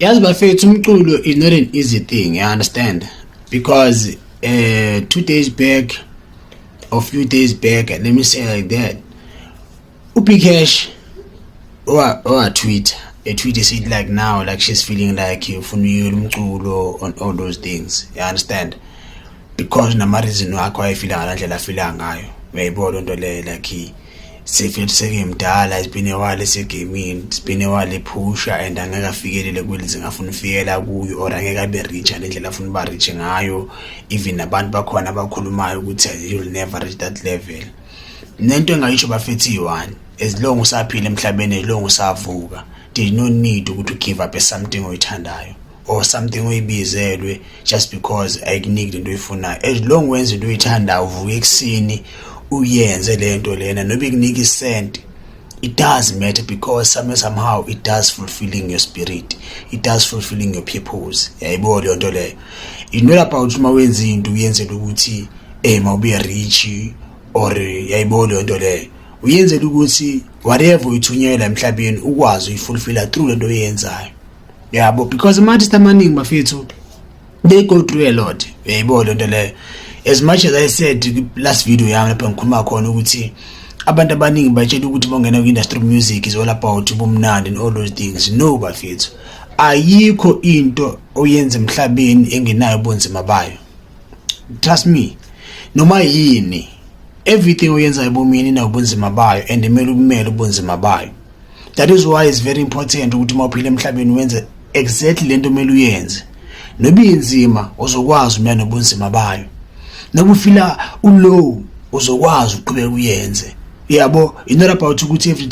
Yazi bafethu, umculo is not an easy thing, you understand? Because 2 days back or few days back, let me say like that, uBig Cash wa tweet a tweet said like now, like she's feeling like ufuna uyela umculo on all those things, you understand? Because nama reason wakho ayefila ngalendlela afila ngayo, uyayibona into leyo, like sefile sekemdala, it's been a while esegamini, it's been a while ephusha and angeke afikelele kwelizinga afuna ufikela kuyo or angeke abe rich ngendlela afuna uba rich ngayo. Even nabantu bakhona abakhulumayo ukuthi you'll never reach that level. Nento engayisho bafethu iyi-one: as long usaphila emhlabeni, as long usavuka, there's no need ukuthi ugive up something oyithandayo or something oyibizelwe just because ayikuniki lento oyifunayo. As long wenza into oyithandayo, uvuka ekuseni uyenze lento lena, noba ikunika isenti, it does matter because somehow it does fulfilling your spirit, it does fulfilling your purpose. Yayibona leyo nto leyo? It's not about uma wenza into uyenzela ukuthi mawube rich or, yayibona leyo nto leyo, uyenzela ukuthi whatever uyithunyelwa emhlabeni ukwazi uyifulfilla through lento oyenzayo, yabo? Because ama-artist amaningi bafethu, they go through a lot, uyayibona lento leyo? As much as I said last video yami lapho ngikhuluma khona ukuthi abantu abaningi batshela ukuthi bongena kwi-industry of music is all about ubumnandi and all those things, no bafethu, ayikho into oyenza emhlabeni engenayo ubunzima bayo. Trust me, noma yini, everything oyenzayo ebomini inayo ubunzima bayo and kumele ubumele ubunzima bayo. That is why it's very important ukuthi uma uphila emhlabeni wenze exactly lento kumele uyenze, noba inzima uzokwazi umela nobunzima bayo, noba ufila ulow uzokwazi ukuqhubeka uyenze, yabo? It's not about ukuthi every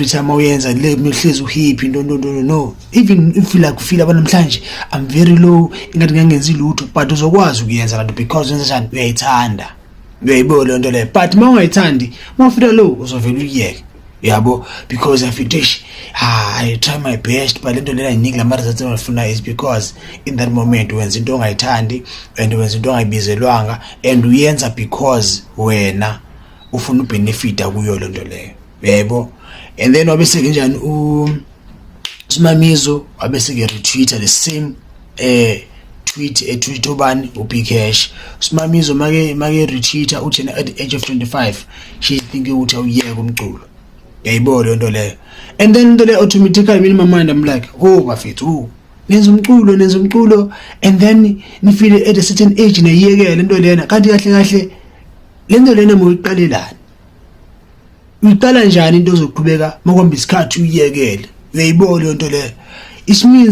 time awuyenza le uhlezi uhappy, no, no, no, no. Even if you like ufeel abantu namhlanje I'm very low, ingathi ngangenzi lutho, but uzokwazi ukuyenza lento because wenza njani? Uyayithanda, uyayibona leyo nto leyo? But uma ungayithandi, uma ufila low, uzovela uyiyeke, yabo? Because I feel, eish, ah, I try my best but lento lena ayiniki lama results engiwafunayo. Is because in that moment wenza into ongayithandi and wenza into ongayibizelwanga and uyenza because wena ufuna ubenefita kuyo lento leyo, yebo. And then wabe sekenjani u Simamizo? Wabe seke retweeta the same tweet, etweet ubani? uBcash. Simamizo make retweeta uthi at the age of 25 she thinking ukuthi awuyeke umculo, yayibona leyo nto leyo? And then into le automatically in my mind I'm like, oh bafethu, oh nenza umculo, nenza umculo and then nifile at a certain age nayiyekela into lena. Kanti kahle kahle lento lena moyiqalelani? Uyiqala njani into ozoqhubeka makuhamba isikhathi uyiyekele? Uyayibona leyo nto leyo? It means